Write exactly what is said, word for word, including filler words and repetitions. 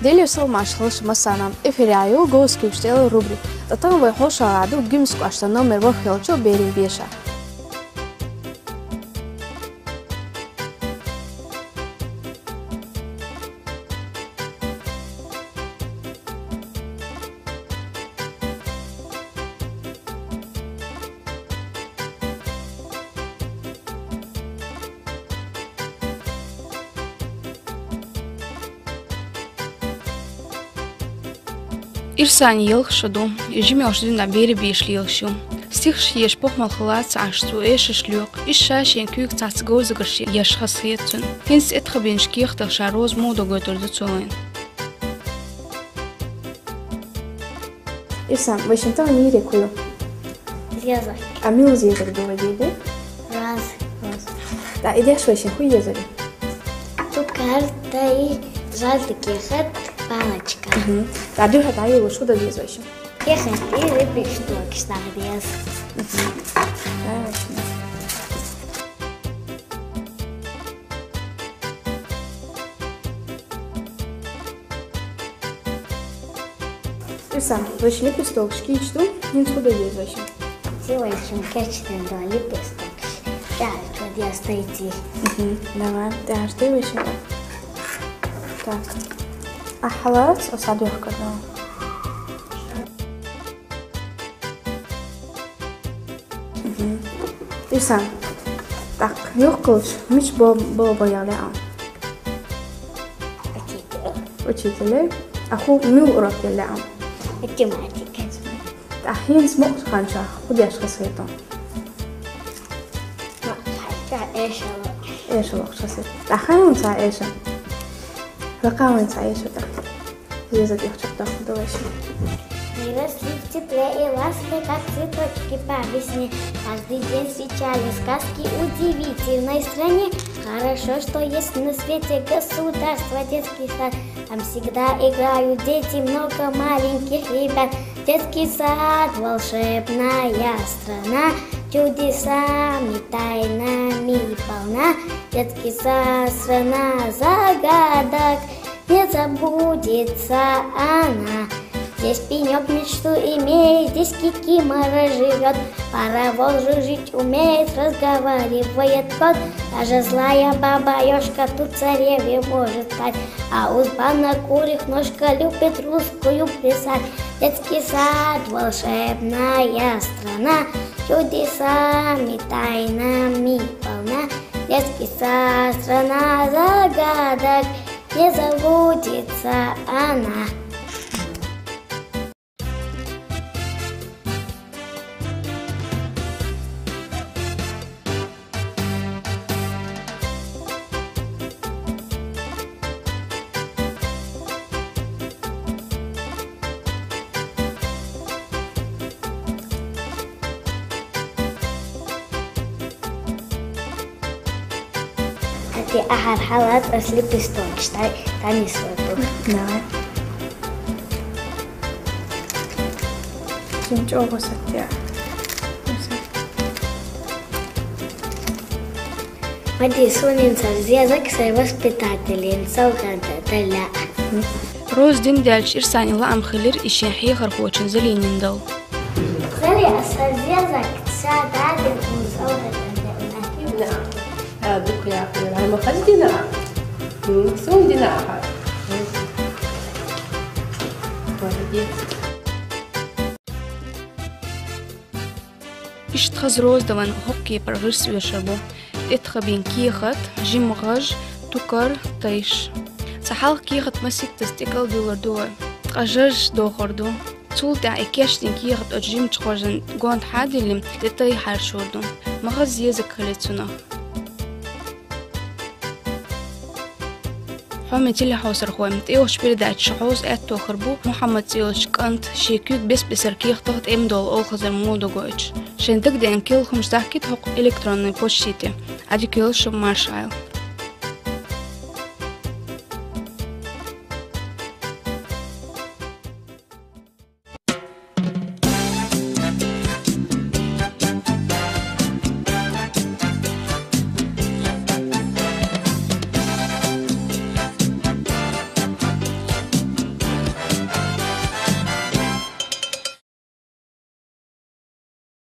Делера салам-маршал хилда шун массанена. Эфире ю «Голос куьйгаш» цӀи йолча рубрика. ТӀаккха тахана вай хьоашалгӀа ду «Гимназка» оалача номера ворхӀ йолча берийн беша. Ирсана ялх шо ду, из жима йолча дийнахьа берийн беша лелаш ю. Стихаш еша похӀмал хилац Ӏаш, цо эшаш лоькху, иштта ша шен куьйга цхьацца говзагаш еш хазахета цунна. ХӀинца тӀетӀа бинчу кехатах ша Роза муха дог гойтур ду цо вайна. Ирсан, вайшинна тахана йийриг хӀун ю? Зезаг. А мила зезаг ду вай дийриг? Роза. Роза. ТӀаккха и деш вайшинна хӀун езар? Цукар, тай, жӀалди кехат, палочка. Мгм. ТӀаккха дуьхьал дӀайолалуш хӀун дан деза вайшинна? Кехат и лепестокаш дӀахьа деза. Мгм. Давай вайшинна. Ирсан, вайшинна лепестокаш кийча ду, хӀинца хӀун дан деза вайшинна? Зи вайшинна кечдина ду лепестокаш. ТӀаьхьа чу деза тайций. Мгм, давай, тӀаьхьа де вайшинна. Так. Ахьа лац, аса духка ду. Мгм. Ирсан, тӀаккха юхкалуш, мича бо-, бо-, бо яла аьлла? Учитель. Учитель. А хӀу мила урок яла аьлла? Математика. ТӀаккха хӀинца мукъачу ханчохь хӀун деш хазахета? Мукъачу ханчохь эшар лоьху. Эшар лоьхуш хазахета. ТӀаккха хӀинца эшар. Лакхаван ца эшар тӀаккха. Зезаг яхачох даккха ду вайшинна. Мы росли в тепле и ласке, как цветочки по весне. Каждый день встречали сказки в удивительной стране. Хорошо, что есть на свете государство, детский сад. Там всегда играют дети, много маленьких ребят. Детский сад, волшебная страна, чудесами, тайнами полна. Детский сад, страна загадок, не забудется она. Здесь пенёк мечту имеет, здесь кикимора живёт. Паровоз жужжит, умеет, разговаривает кот. Даже злая баба-ёшка тут царевной может стать. А у сбана курьих ножка любит русскую плясать. Детский сад, волшебная страна, чудесами, тайнами полна. Детский сад, страна загадок, не забудется она. Хьати ахьар хьалаца ас лепестокаш тай, танис вату. Давай. Жим чӀогӀа саття. Мади, суна хӀинца зезаг сай воспитателийн совгӀат далла. Роза дина даьлча Ирсанин лаам хилира и шен хьехархочун Залинин дала. Зали, аса зезаг ца дадин хӀун совгӀат далла. А, дукха яхар, ай, ма хаза дина. М, суна дина ахьа. Молодец. Иштта хаза Роза дала хӀокху кепара гӀирс оьшур бу. ТӀетӀа бина кехат, жима гӀаж, тукар, тайш. Цхьа хьалха кехат маситтаза тӀекӀалдуьллур ду вай. Ткъа жаж дохур ду. Цул тӀаьхьа и кечдина кехат оцу жимачу гӀажан гонаха диллина, тӀе тай хьарчор ду. Ма хаза зезаг хилийта цунах. Хьоме телехьовсархой, тӀейогӀучу передачехь хьовса аьтто хир бу Мухьаммад цӀе йолчу кӀанта шен куьйга бес-бесара кехатах тӀемадолу олхазар муха ду гойтуш. Шайн дагадеана керлачу хӀуманаш дахкийта хӀокху электронный почте тӀе. Ӏадика йойла шу, марша Ӏайла.